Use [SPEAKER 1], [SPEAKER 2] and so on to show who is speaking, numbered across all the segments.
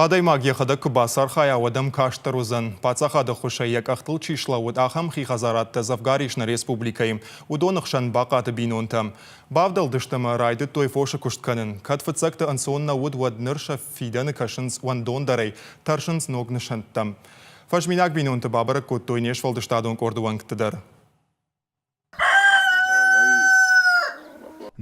[SPEAKER 1] Адӕймаг йӕхӕдӕг куы бацархайа, уӕд ӕм кастдӕр уыдзӕн. Паддзахады ӕххуысӕй йӕ къӕхтыл чи слӕууыд, ахӕм хи хӕдзарадтӕ дзӕвгар ис нӕ республикӕйы. Уыдоны хсӕн Бахъаты бинонтӕ. Бавдӕлдысты ӕмӕ райдыдтой фосы куыст кӕнын. Кӕд фыццӕгты ӕнцон нӕ уыд, уӕд ныр сӕ фидӕны кӕсынц уӕндондӕрӕй, тӕрсынц ног нысӕнттӕм. Фӕзминаг бинонты бабӕрӕг кодтой не сфӕлдыстадон къорды уӕнгты дӕр.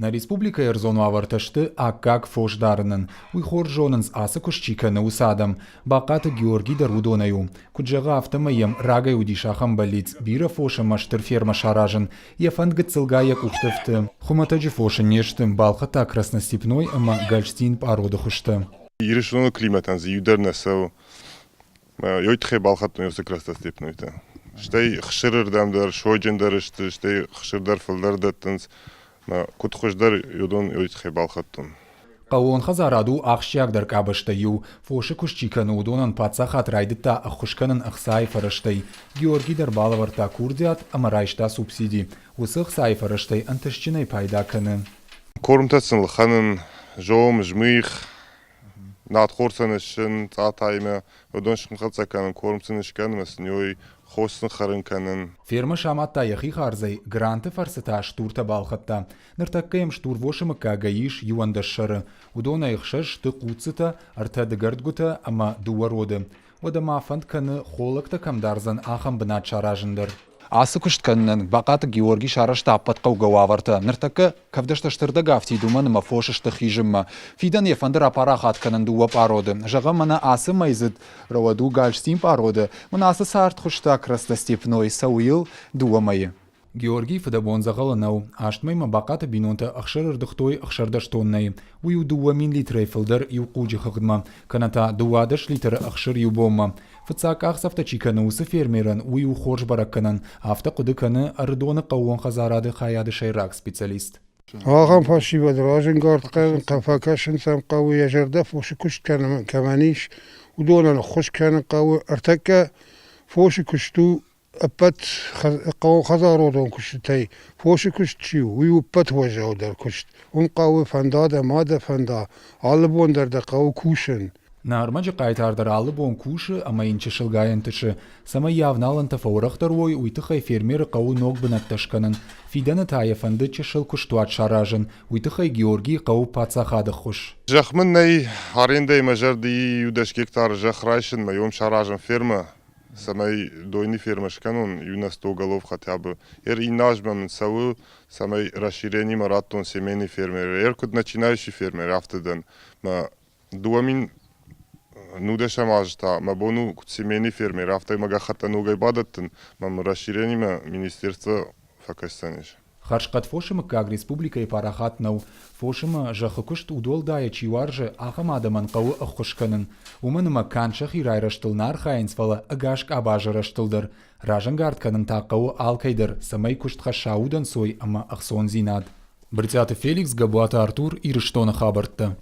[SPEAKER 2] Нӕ республикӕйы ӕрдзон уавӕртӕ сты аккаг фос дарынӕн. Уый хорз зонынц, ацы куыст чи кӕны, уыцы адӕм. Бахъаты Георги дӕр уыдонӕй у. Куыд зӕгъы, афтӕмӕй йӕм рагӕй уыдис ахӕм бӕллиц – бирӕ фос ӕмӕ стыр фермӕ саразын. Йӕ фӕнд гыццылгай йӕ къухты фты. Хуымӕтӕджы фос ын не сты, балхӕдта Красностепной ӕмӕ Гольштин пъароды хуызтӕ.
[SPEAKER 3] Ирыстоны климатӕн дзы иу дӕр нӕ цӕуы. Ёй тыххӕй балхӕдтон уыцы красностепнойтӕ. Стӕй хсыры рдӕм дӕр, сойджын дӕр сты, стӕй хсыр дӕр фылдӕр дӕттынц. Куыд хуыздӕр, уыдон ёй тыххӕй балхӕдтон.
[SPEAKER 2] Хъӕууон хӕдзарад у ахсджиагдӕр къабӕзтӕй иу. Фосы куыст чи кӕны, уыдонӕн паддзахад райдыдта ӕххуыс кӕнын ӕхцайы фӕрӕзтӕй. Георги дӕр балӕвӕрдта курдиат ӕмӕ райста субсиди. Уыцы ӕхцайы фӕрӕзтӕй ӕнтыстджынӕй пайда кӕны.
[SPEAKER 3] Кормтӕ сын лхӕнын, зом, змих, Надхор сын ссын цъатаимӕ, уыдон схӕццӕ кӕнын, корм сын скӕнын ӕмӕ сын уый хос сын хӕрын кӕнын.
[SPEAKER 2] Фермӕ самадта йӕхи хардзӕй, гранты фӕрцы та стуртӕ балхӕдта. Ныртӕккӕ йӕм стурвосы мыггагӕй ис 11 сӕры. Уыдонӕй ӕхсӕз сты хъуццытӕ, ӕртӕ дыгӕрдгуытӕ ӕмӕ дыууӕ роды. Уӕдӕ ма фӕнд кӕны, холлӕгтӕ кӕм дардзӕн, ахӕм бынат саразын дӕр. Ацы куыст кӕнынӕн Бахъаты Георги сарӕзта ӕппӕт хъӕугӕ уавӕртӕ. Ныртӕккӕ кӕвдӕстӕ стырдӕг афтид уымӕн ӕмӕ фос сты хизынмӕ. Фидӕн йӕ фӕнды рапарахат кӕнын дыууӕ пъароды. Зӕгъӕм, мӕнӕ ацы мӕйдзыд рӕуӕд у Гальштин пъароды, мӕнӕ ацы цардхуызтӕ Красностепной цӕуы йыл дыууӕ мӕйы. Георгий фыдӕбон дзӕгъӕлы нӕу. Аст мӕймӕ Бахъаты бинонтӕ ӕхсыр ӕрдыгътой 16 тоннӕйы. Уый у 2 000 литрӕй фылдӕр иу хъуджы хыгъдмӕ, кӕнӕ та 12 литры ӕхсыр иу бонмӕ. Фыццаг къахдзӕфтӕ чи кӕны, уыцы фермерӕн уый у хорз бӕрӕггӕнӕн, афтӕ хъуыды кӕны Ӕрыдоны хъӕууон хӕдзарады хайады сӕйраг специалист.
[SPEAKER 4] Ахӕм фӕсивӕд разӕнгард фӕкӕсын сӕм хъӕуы, йӕ зӕрдӕ фосы куыст кӕмӕн ис, уыдонӕн ӕххуыс кӕнын хъӕуы. Ӕртӕккӕ фосы куыст у ӕппӕт хъӕуы куыстытӕй фосы куыст чи у, уый у ӕппӕт уӕззаудӕр куыст. Уым хъӕуы фӕнда дӕ, ма дӕ фӕнда, алы бон дӕр дӕ хъӕуы кусын.
[SPEAKER 2] Нӕ ӕрмӕджы хъайтар дӕр алы бон кусы ӕмӕ йын чысылгай ӕнтысы. Цӕмӕй йӕ авналӕнтӕ фӕуӕрӕхдӕр уой, уый тыххӕй фермеры хъӕуы ног бынӕттӕ скӕнын. Фидӕны та йӕ фӕнды чысыл куыстуат саразын. Уый тыххӕй Георгийы хъӕуы паддзахады ӕххуыс.
[SPEAKER 3] Зӕхх мын нӕй, арендӕйы мӕ зӕрды и иу дӕс гектары зӕхх райсын, мӕ уым саразын фермӕ. Цӕмӕй дойный фермӕ скӕнон, иу на сто голов хотя бы. Ер иннӕ азмӕ мын цӕуы, цӕмӕй расширениемӕ радтон семейный фермер. Ер куыд начинающий фермер, афтӕ дӕн. Мӕ 2019 азы та мӕ бон у куыд семейный фермер, афтӕ мӕ гӕххӕттӕ ногӕй бадӕттын, мӕм расширениемӕ министерство фӕкӕсдзӕнис.
[SPEAKER 2] Хӕрзхъӕд фосы мыггаг республикӕйы парахат нӕу. Фос ӕмӕ зӕххы куыст удуӕлдайӕ чи уарзы, ахӕм адӕмӕн хъӕуы ӕххуыс кӕнын. Уымӕн ӕмӕ канд сӕхи райрӕзтыл нӕ архайынц, фӕлӕ ӕгас къабазы рӕзтыл дӕр. Разӕнгард кӕнын та хъӕуы алкӕй дӕр, цӕмӕй куыст хӕсса удӕнцой ӕмӕ ӕхцондзинад. Брытъиаты Феликс, Гӕбуаты Артур, Ирыстоны хабӕрттӕ.